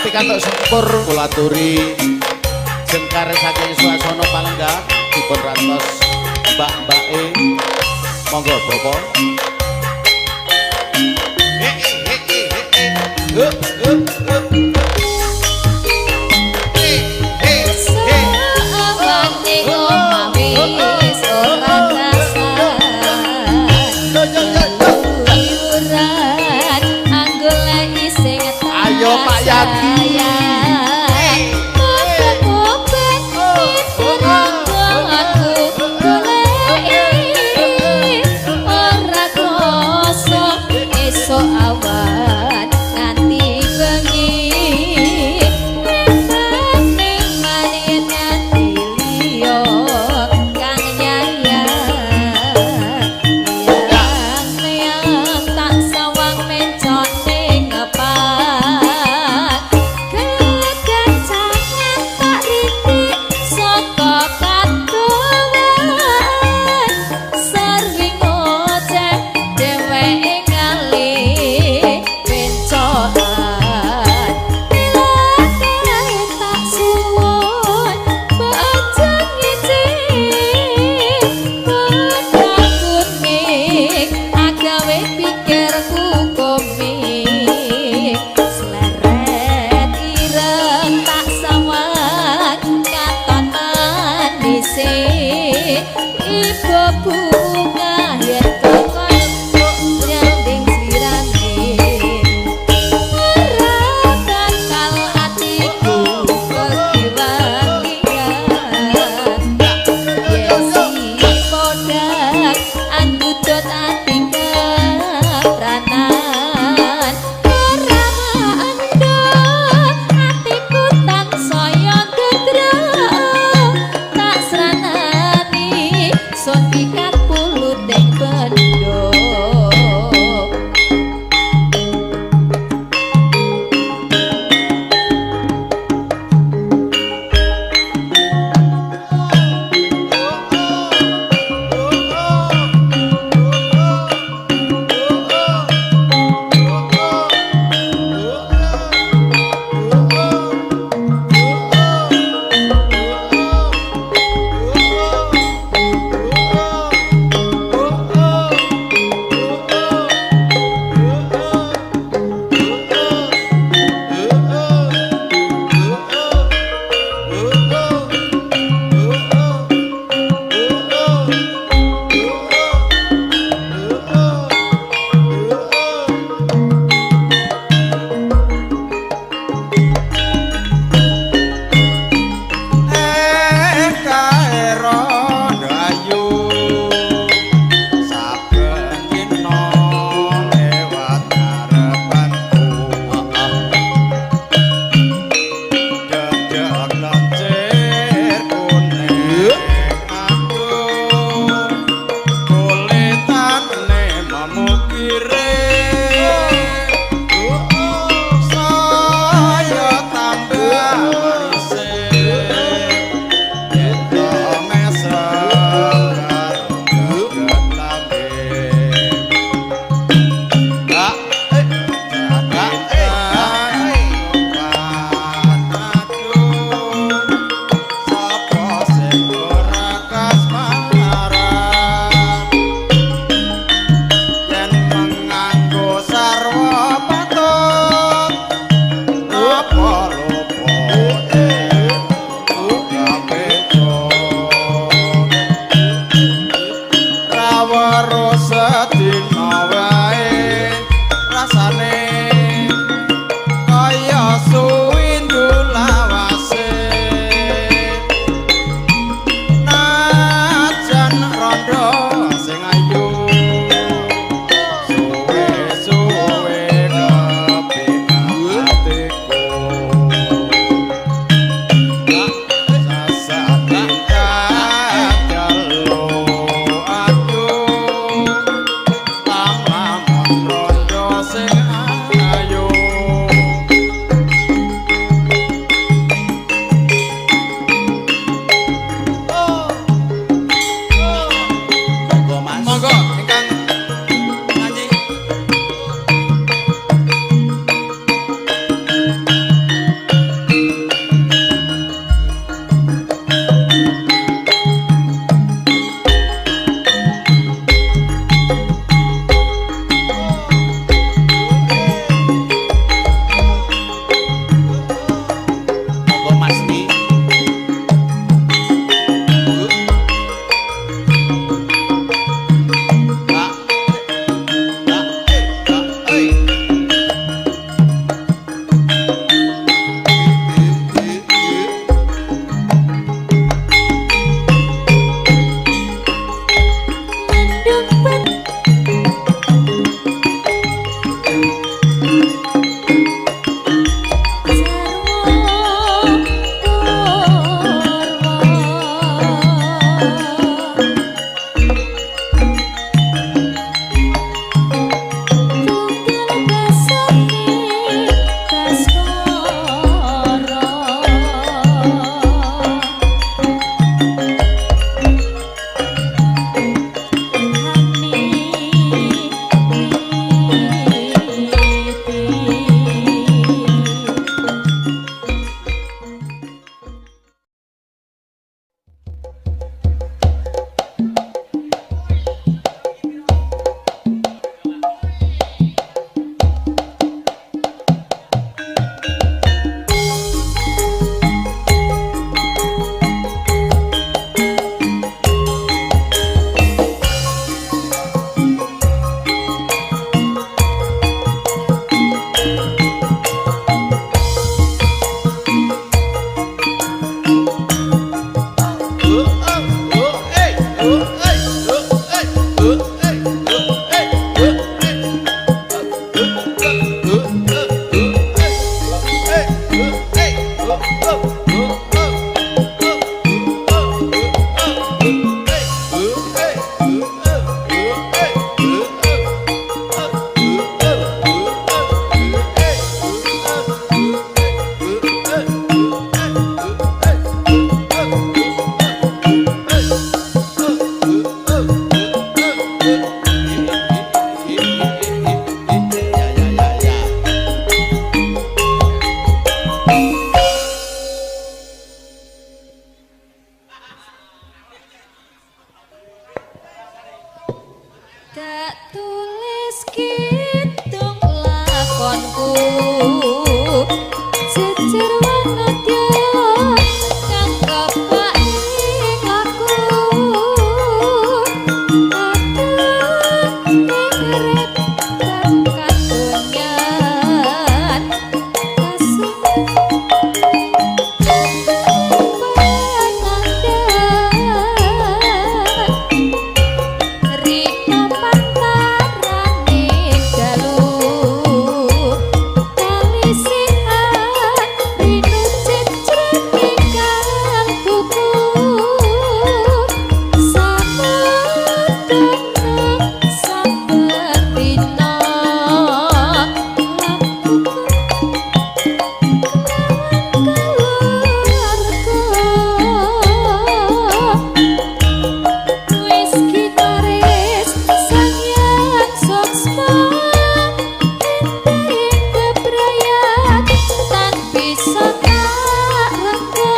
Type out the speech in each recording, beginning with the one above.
Pikantuk syukur kula aturi jengkar saking swasana palengga dipun rantos mbak-mbake. Monggo, Bapak. He he he he he. Hup, hup, hup. He he he. Awane omah wis ora dasar. Yo yo yo yo. Iuran anggoleki sing Ayo, Pak Yadi. Obat-obat aku goleki ora krasa esuk awan nganti bengi. Ya ya ya ya. Tak tulis kidung lakonku jejer wanadya kang kepak ing laku kadang ing rebat kadonyan kasunan Rika pantarane dalu kali sehat rinu cecrek ingkang buku saben saben dina laku keluarga wis kitaris sang yang soksma ing kebrayat tan bisa tak rengga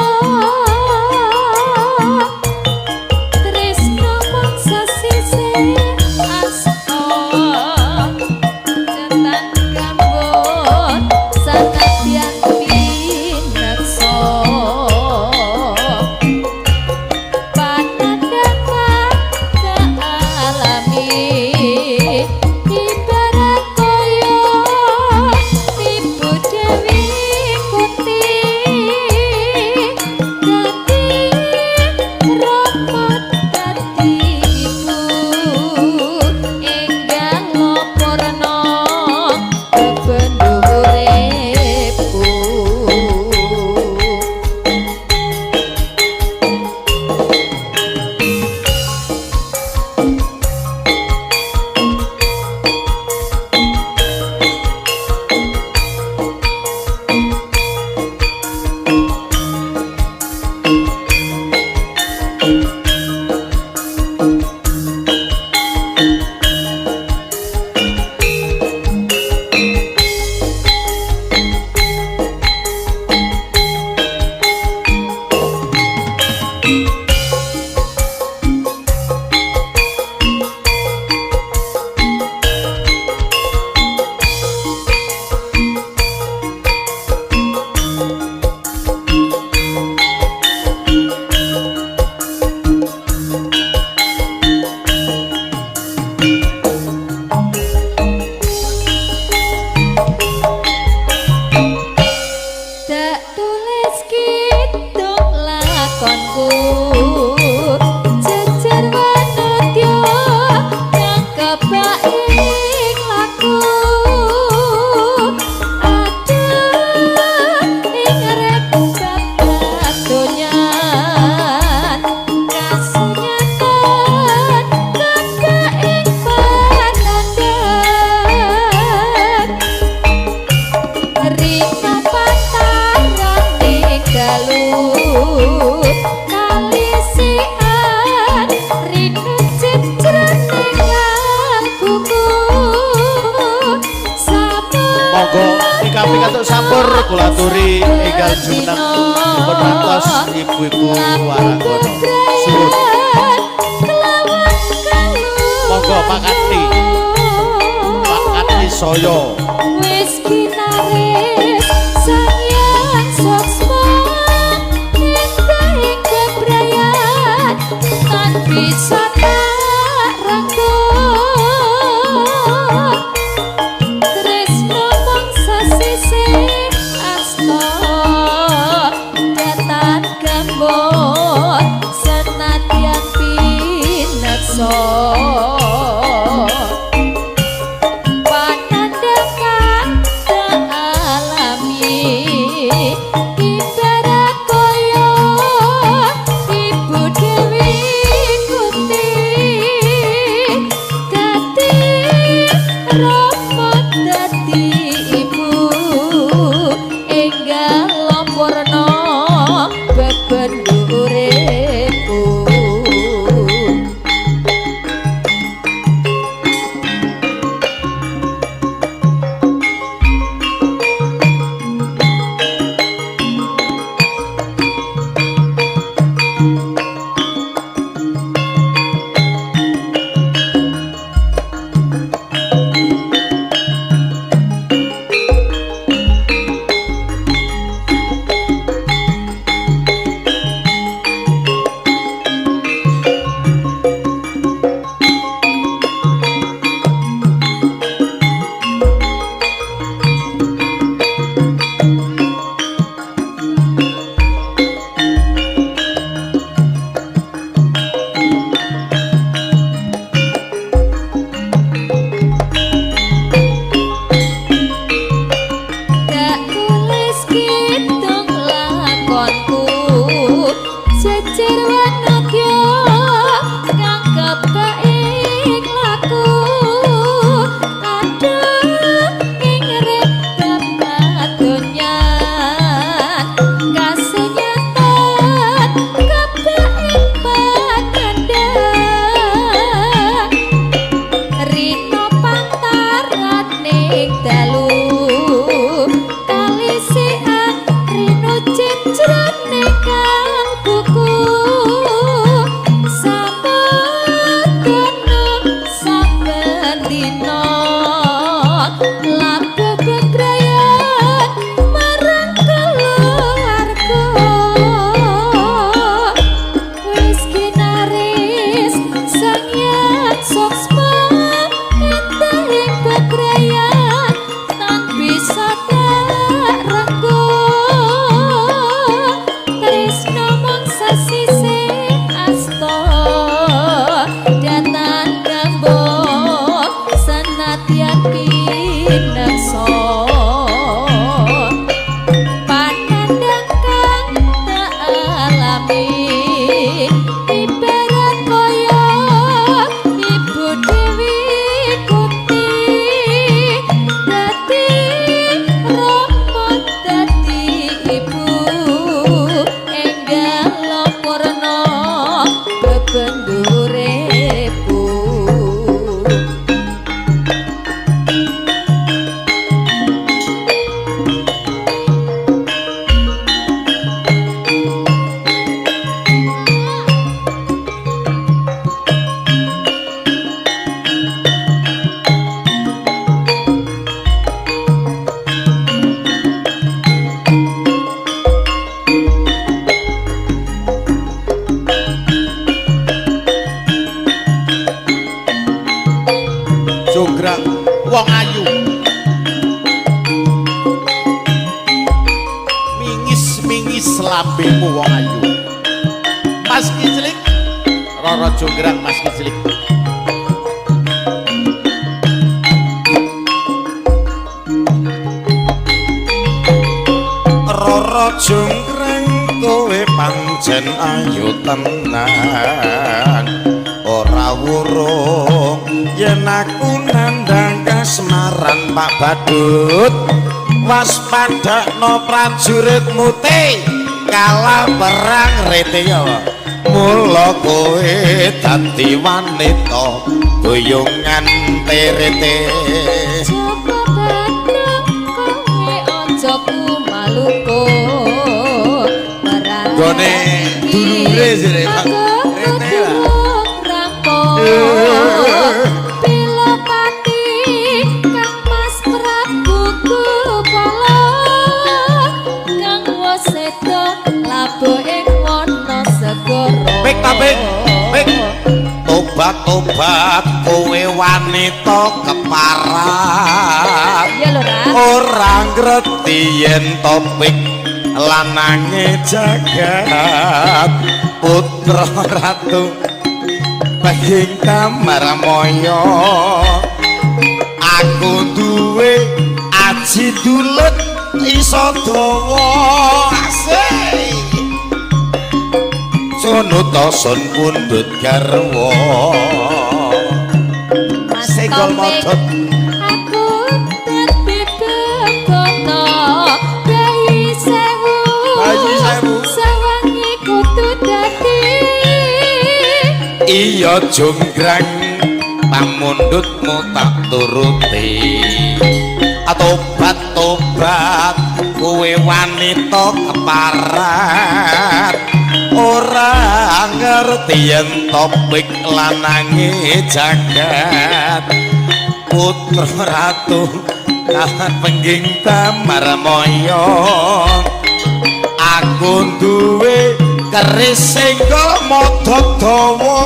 tresno mangsa sisih asta cetan gambut sanadyan pineksa panandhang alami ibarat kaya ibu Dewi Kunti dadi rama dadi ibu enggal purna bebenduripku. Tak tulis kidung lakonku jejer wanadya kang kebak ing laku ada ing rebab kadonyan kasunyatan kebak ing panandhang Rika pantarane dalu kali sian rinu cecrene kang buku Monggo ingkang pikantuk sampur kula aturi enggal jumeneng dipun rantos ibu-ibu waranggono. Suwun. Monggo Pak Katni. Pak Katni saya. Wis kinaris sang yang soksma endah kebrayan tan bisa tak renggo tresno mangsa sisih asta datan gambut senadyan pineksa. Panandhang Mingis lambemu wong ayu. Mas Kiclik, Roro Jonggrang Mas Kiclik. Roro Jonggrang kowe pancen ayu tenan, ora wurung yen aku nandhang kasmaran. Pak Badut waspadakno prajuritmu te kalah perang rete ya. Mula kowe dadi wanita boyongan terete. Joko Bandung kowe aja kumaluko. Perang Gone dulure jere Pak. Rete lah. Pilopati Kang Mas Prabu Gupala kang wis sedo labuh ing wana segara. Pik ta pik, pik. Tobat-tobat kowe wanita keparat. Iya lho, Ra. Ora ngerti yen topik lanange jagat. Putra ratu Baging Tamarmaya, aku duwe aji dulet iso dawa. Asik. Sono sun pundhut garwa. Mas Senggol Taufik, modot. aku dadi bebono bayi sewu. Bayi sewu. Sawangi kudu dadi. Iya Jonggrang pamundhutmu tak turuti. Tobat tobat kowe wanita keparat, ora ngerti yen topik lanange jagat. Putra ratu tahan pengging Tamarmaya, aku duwe keris senggol modot dawa.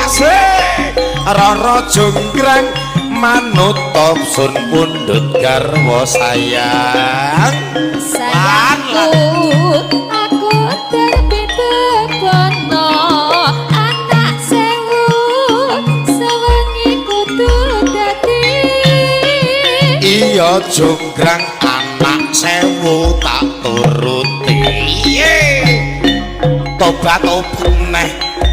Asik. Roro Jonggrang manut sun pundhut garwa sayang. Sayangku aku dadi bebono anak sewu sewengi kudu dadi. Iya Jonggrang anak sewu tak turuti. Tobat tobat neh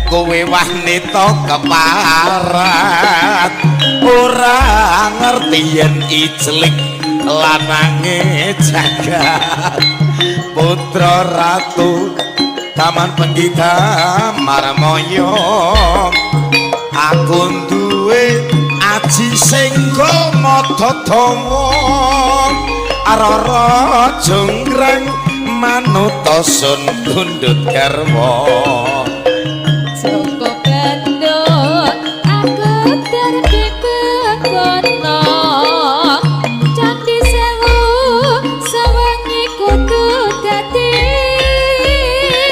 kowe wanita keparat, ora ngerti yen iclik lanange jagat. Putra ratu Taman Penggita Marmoyo, aku duwe aji senggol mata dawa. Roro Jonggrang manuta sun pundhut garwa. Joko Bandung aku dadi bebono candi sewu sewengi kudu dadi.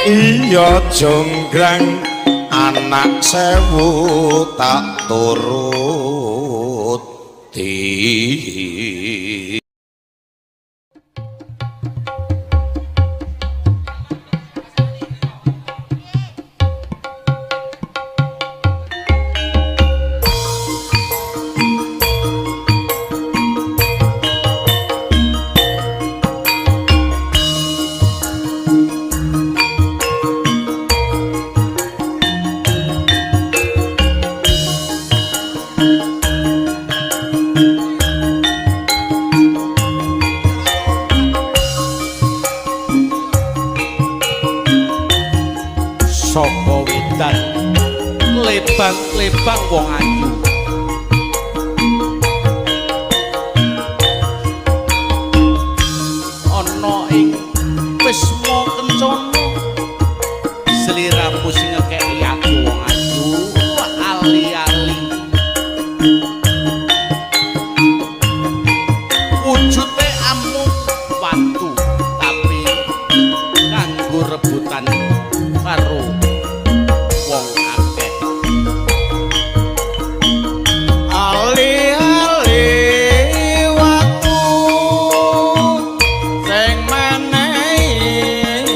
Iya Jonggrang anak sewu tak turuti. Saka wedan lebang-lebang wong ayu. Ana ing Wisma Kencana sliramu sing ngekeki aku wong ayu ali-ali. Wujute amung watu tapi kanggo rebutan karo wong akeh. Ali-ali watu sing menehi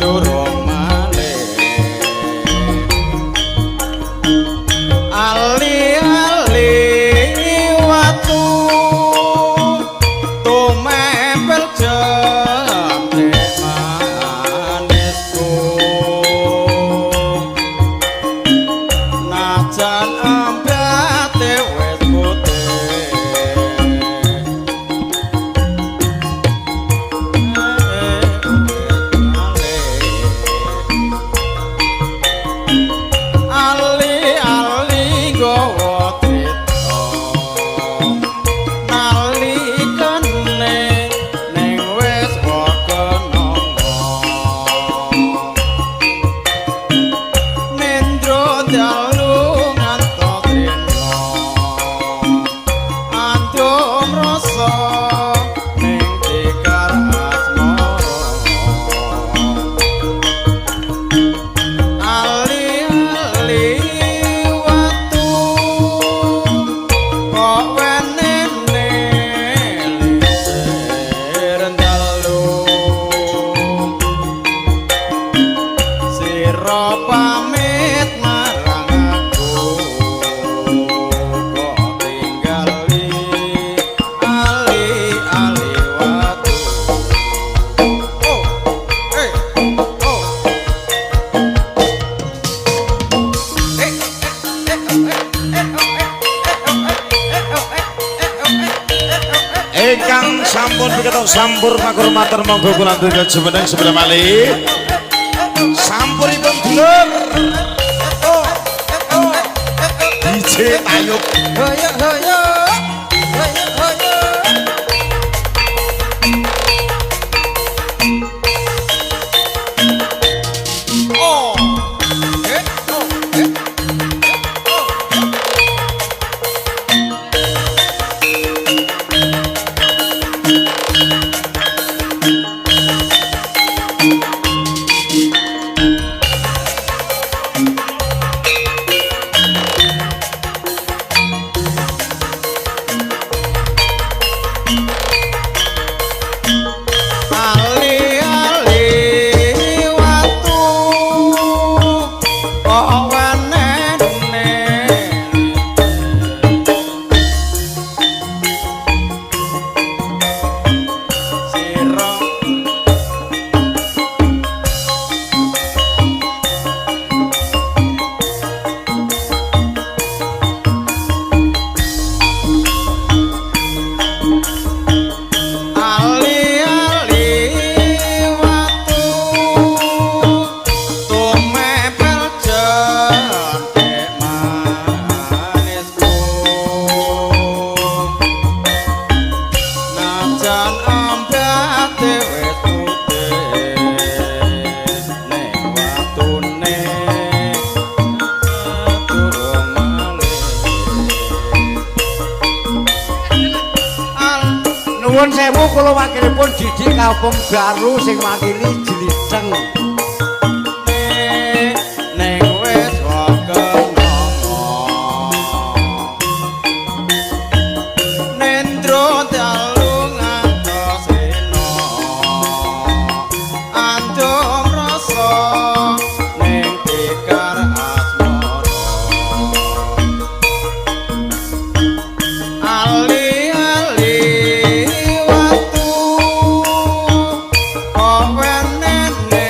Durung malih ali-ali watu tumempel jentik manisku najan ambate wis putih ali-ali gawa trita nalikane ning wis wakenanga nendro dalu ngantos rena andum rasa ning tikar asmara ali-ali watu kok wenene lisir dalu sira pamit marang aku kok tinggali ali-ali watu. Oh, eh, oh. Ingkang sampun piketok sampur pakurmatan monggo kula aturaken jumeneng sebelah malih. Sampuripun dulur. Oh, oh. DJ Tayub. Hoyo hoyo hoyo hoyo. Oh. Eh, oh, eh, oh. Ali-ali watu kok wenene sira ali-ali watu tumepel jentik manisku najan ambate wis putih ning watune durung malih. Al Nuwun sewu kula wakilipun Didik Kampung Baru sing makili Jlitheng. Ning wis wakenanga nendro dalu ngantos rena andum rasa ning tikar asmara ali-ali watu kok wenene.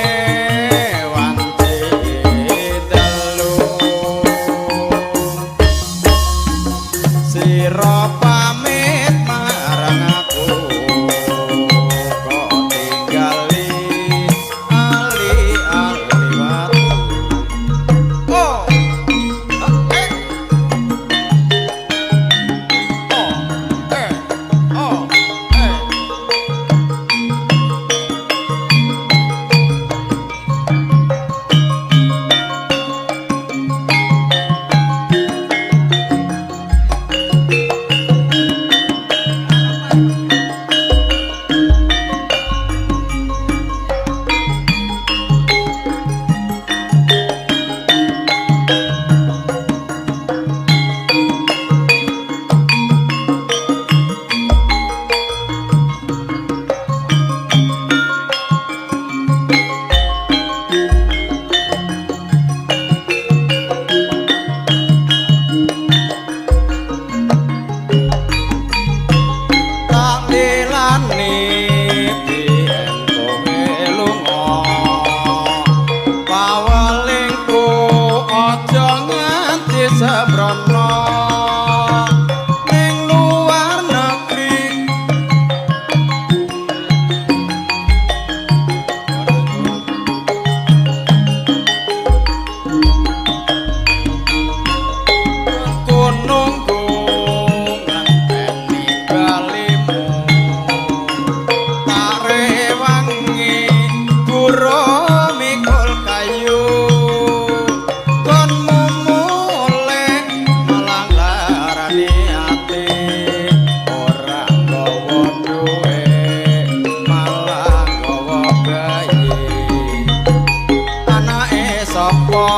sapa,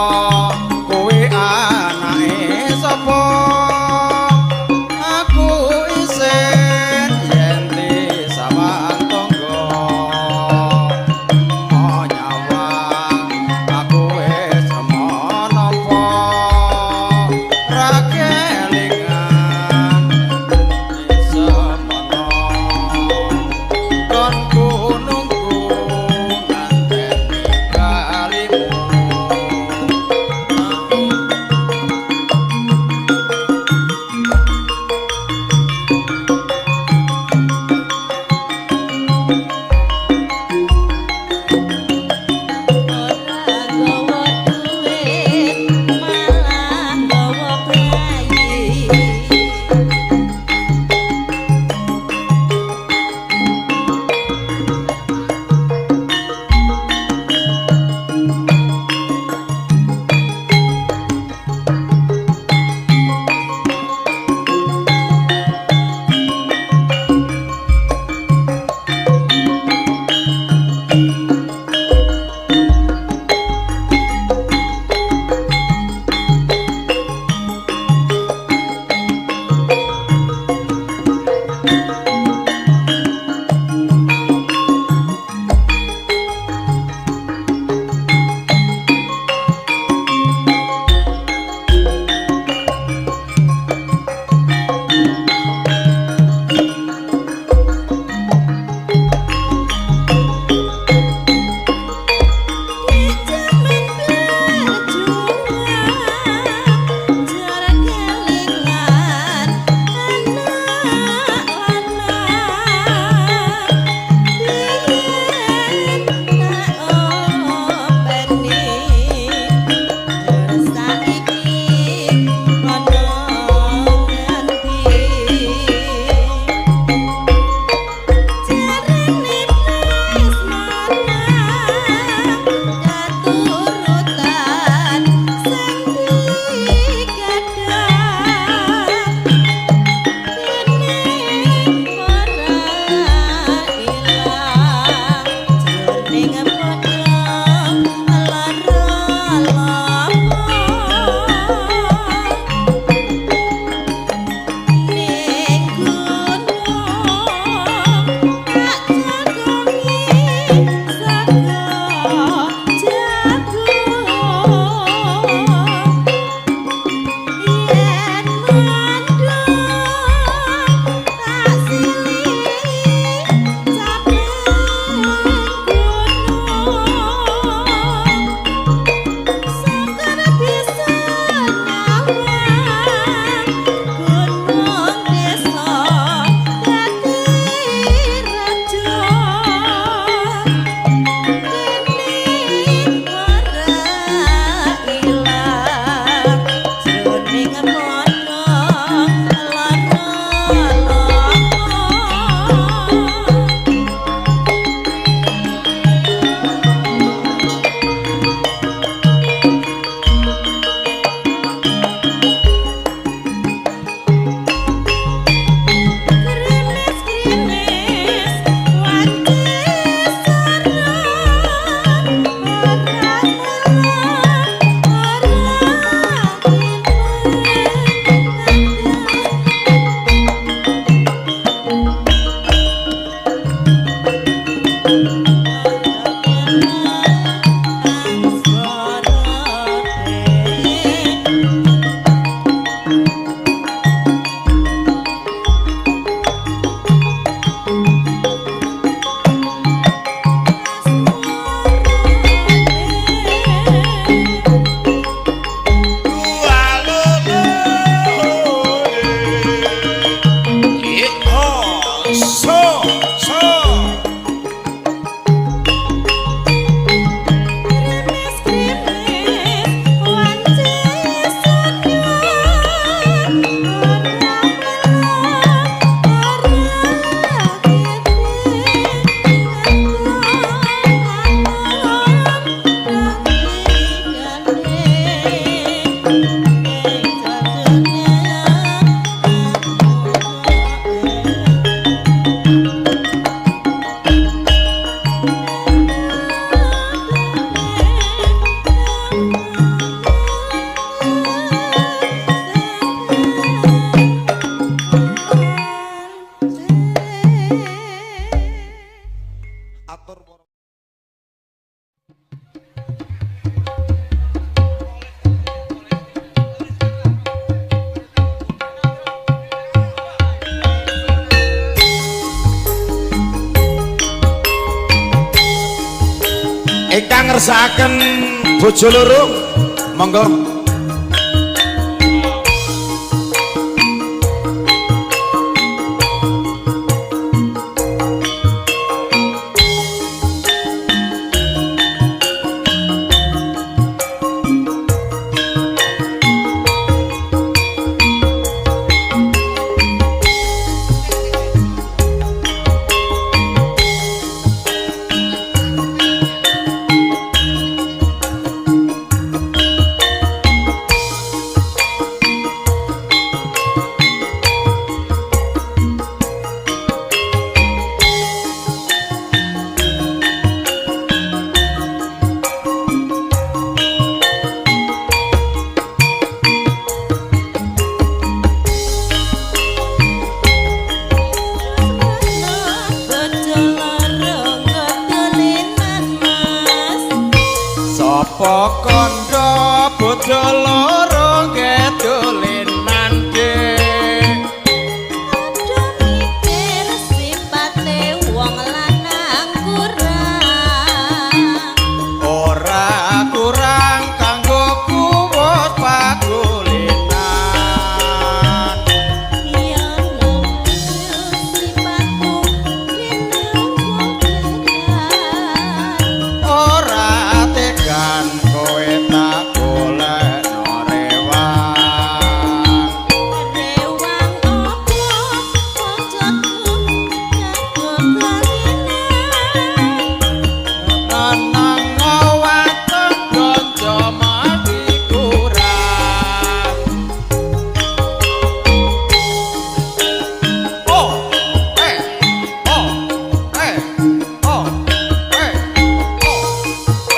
kowe anake sapa? Aku isin yen disawang tangga. Nyawang aku wis menapa, ra kelingan semono. Konku nunggu nganteni kalimu. Ora gawa duit malah gawa bayi. Jaman berjuang jarak kelingan anak lanang biyen tak openi terus saiki ana nganti. Jarene wis manah katurutan sing digadah dene ora ilang jroning padha lara lapa ning gunung tak jagongi saka jagung. ngersakaken bojo loro, monggo. Sapa kandha bojo loro ngedolenan dik? Aja mikir sipate wong lanang kurang. Ora kurang kanggo kuwut pakulinan. Ya sipatku Ora tegan kowe tak golekno rewang. Rewang opo kancaku kagoblonen. Lanang waton blonjo mati kurang. Oh, eh, oh, eh, oh, eh, oh,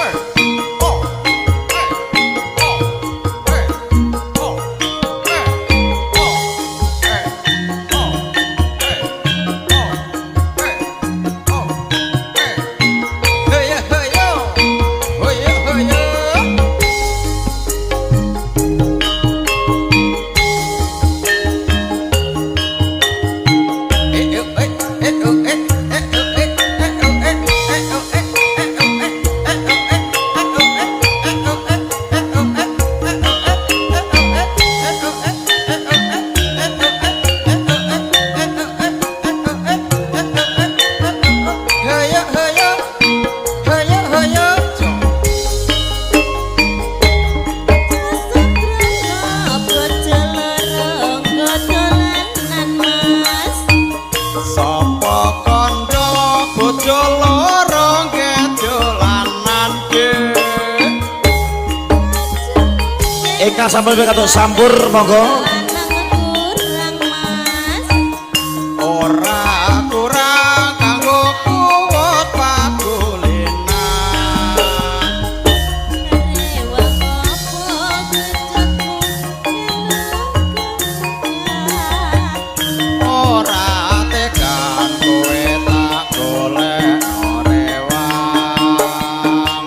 eh, oh, eh, oh, eh, oh, eh, oh, eh, oh, eh, oh, eh, oh, eh. Hey yo, hey yo, hey yo, hey yo. Sapa kandha bojo loro ngedolanan dik? Ingkang sampun pikantuk sampur, monggo. Ora kurang kanggo kuwut pakulinan. Ora tegan kowe tak golekno rewang.